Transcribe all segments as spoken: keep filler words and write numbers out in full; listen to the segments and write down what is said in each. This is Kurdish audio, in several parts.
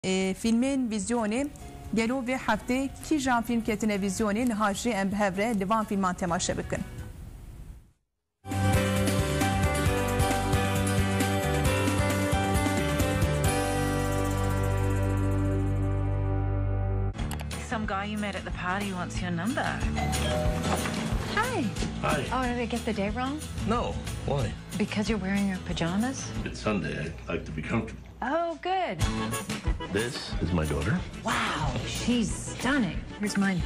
Ê, fîlmên vîzyonê, gelo vê heftê kîjan fîlm ketine vîzyonê? Niha jî em bi hev re li van fîlman temaşe bikin. Some guy you met at the party wants your number. Hi. Hi. Oh, did I get the day wrong? No. Why? Because you're wearing your pajamas? It's Sunday. I like to be comfortable. Oh, good. This is my daughter. Wow, she's stunning. Here's mine.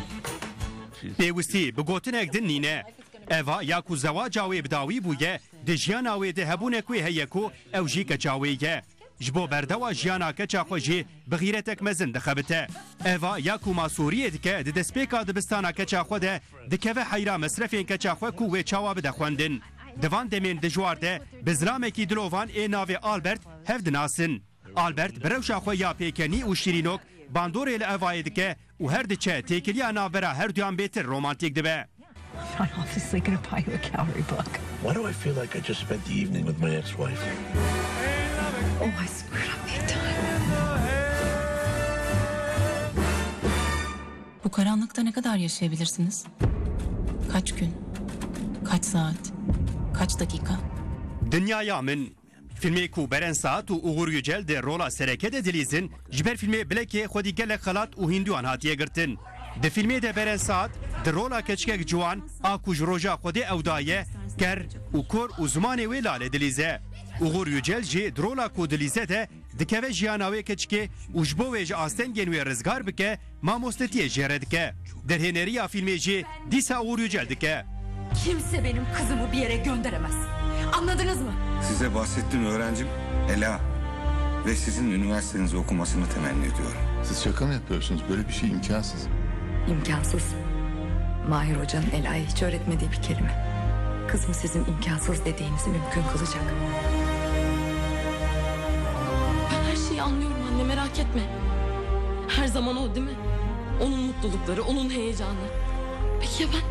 Pêwistî bi gotinek din nîne. Eva ya ku zewaca wê bi dawî bûye, di jiyana wê de hebûnek wê heye ku ew jî keça wê ye. Ji bo berdewa jiyana keça xwe jî bi xîretek mezin dixebite. Eva ya ku masûriyê dike, di destpêka dibistana keça xwe de dikeve heyra mesrefên keça xwe ku wê çawa bide xwendin. Di van demên dijwar de bi zilamekî dilovan ê navê Albert hev dinasin. Albert bi rewşa xwe ya pêkenî û şîrînok bandorê li Evayê dike û her diçe têkiliya navbera herduyan bêtir romantîk dibe. I'm not obviously gonna buy you a Cowrie book. Why do I feel like I just spent the evening with my ex-wife? Oh, I swear I'm big time. Bu karanlıkta ne kadar yaşayabilirsiniz? Kaç gün? Kaç saat? Kaç dakika? Dinyaya min. Fîlmê ku Beren Saat û Uğur Yücel di rola sereke de dilîzin, ji ber fîlmê Blackê xwedî gelek xelat û hînduyan hatiye girtin. Di fîlmê de Beren Saat di rola keçikek ciwan a ku ji roja Xwedê ew daye, ker û kor û zimanê wê lale dilîze. Uğur Yücel jî di rola ku dilîze de dikeve jiyana wê keçikê û ji bo wê ji astengên wê rizgar bike, mamostetiyê jê re dike. Derhêneriya fîlmê jî dîsa Uğur Yücel dike. Kimse benim kızımı bir yere gönderemez. Anladınız mı? Size bahsettiğim öğrencim Ela ve sizin üniversitenizi okumasını temenni ediyorum. Siz şaka mı yapıyorsunuz? Böyle bir şey imkansız. İmkansız. Mahir Hoca'nın Ela'ya hiç öğretmediği bir kelime. Kızım sizin imkansız dediğinizi mümkün kılacak. Ben her şeyi anlıyorum anne, merak etme. Her zaman o, değil mi? Onun mutlulukları, onun heyecanı. Peki ya ben?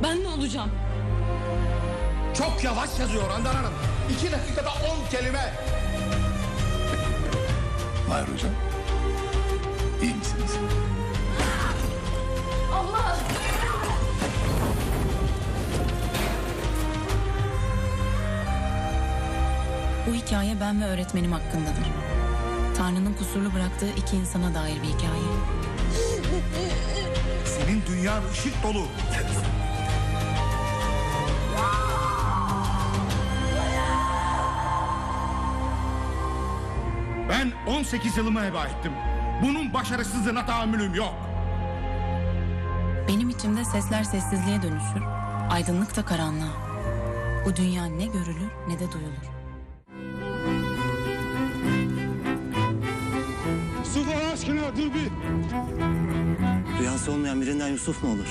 Ben ne olacağım? Çok yavaş yazıyor Handan Hanım. İki dakikada on kelime. Mahir Hocam, iyi misiniz? Allah! Bu hikaye ben ve öğretmenim hakkındadır. Tanrı'nın kusurlu bıraktığı iki insana dair bir hikaye. Senin dünyan ışık dolu. Ben on sekiz yılımı heba ettim. Bunun başarısızlığına tahammülüm yok. Benim içimde sesler sessizliğe dönüşür, aydınlık da karanlığa. Bu dünya ne görülür ne de duyulur. Yusuf, Allah aşkına dur bir. Rüyası olmayan birinden Yusuf mu olur?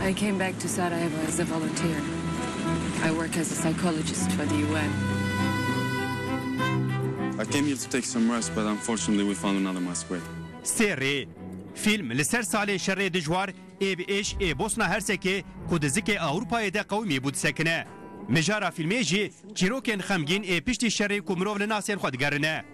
I came back to Sarajevo as a volunteer. I work as a psychologist for the U N. I came here to take some rest, but unfortunately we found another mass grave. Sê rê. Fîlm li ser salê şerê dijwar ê bi êş ê Bosna Hersekê ku di zikê Ewropayê de qewimî bû disekine. Mijara fîlmê jî çîrokên xemgîn ê piştî şerê ku mirov li nasên xwe digerine.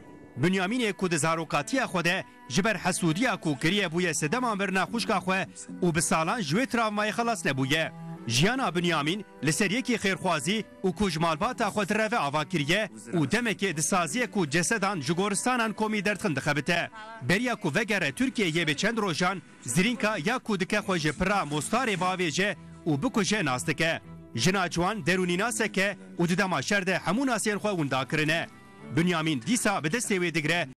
Binyamînê ku di zarokatiya xwe de ji ber hesûdiya ku kiriye bûye sedema mirina xwişka xwe û bi salan ji wê travmayê xelas nebûye. Jiyana Binyamîn li ser yekî xêrxwazî û ku ji malbata xwe direve ava kiriye û demekê di saziyê ku cesedan ji goristanan komî derdixin dixebite. Beriya ku vegere Tirkiyeyê bi çend rojan, Zirînka ya ku dike xwe ji pira mostarê biavêje û bikuje nas dike. Jina ciwan derûnînasek e û di dema şer de hemû nasên xwe winda kirine. Binyamîn dîsa bi destê wê digire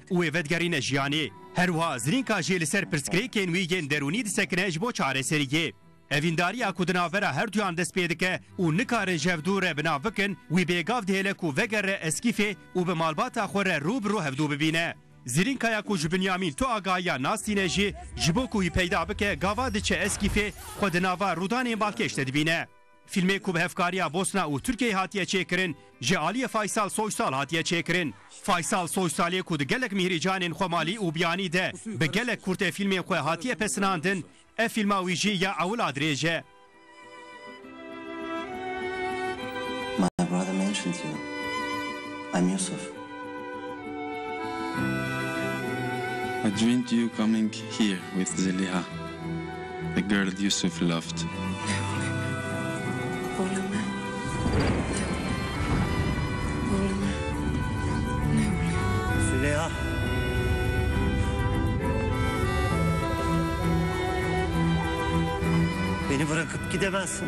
û wê vedigerîne jiyanê. Her wiha Zirînka jî li ser pirsgirêkên wî yên derûnî disekine ji bo çareseriyê. Evîndariya ku di navbera herduyan dest pê dike û nikarin ji hev dûr re bi nav bikin, wî bêgav dihêle ku vegere Eskîfê û bi malbata xwe re rû bi rû hevdû bibîne. Zirînkaya ku ji Binyamîn tu agahiya nas tîne jî, ji bo ku wî peyda bike, gava diçe Eskîfê xwe di nava rûdanên balkêş de dibîne. Fîlmê ku bi hevkariya Bosna û Tirkiyeyê hatiye çêkirin, ji aliyê Faysal Soysal hatiye çêkirin. Faysal Soysalê ku di gelek mîhrîcanên xwemalî û biyanî de bi gelek kurtefîlmên xwe hatiye pesinandin, ev fîlma wî jî ya ewil a dirêj e. Listen to you. I'm Yusuf. I dreamed you coming here with Zeliha, the girl Yusuf loved. Oğlum. Oğlum. Züleyha. Beni bırakıp gidemezsin.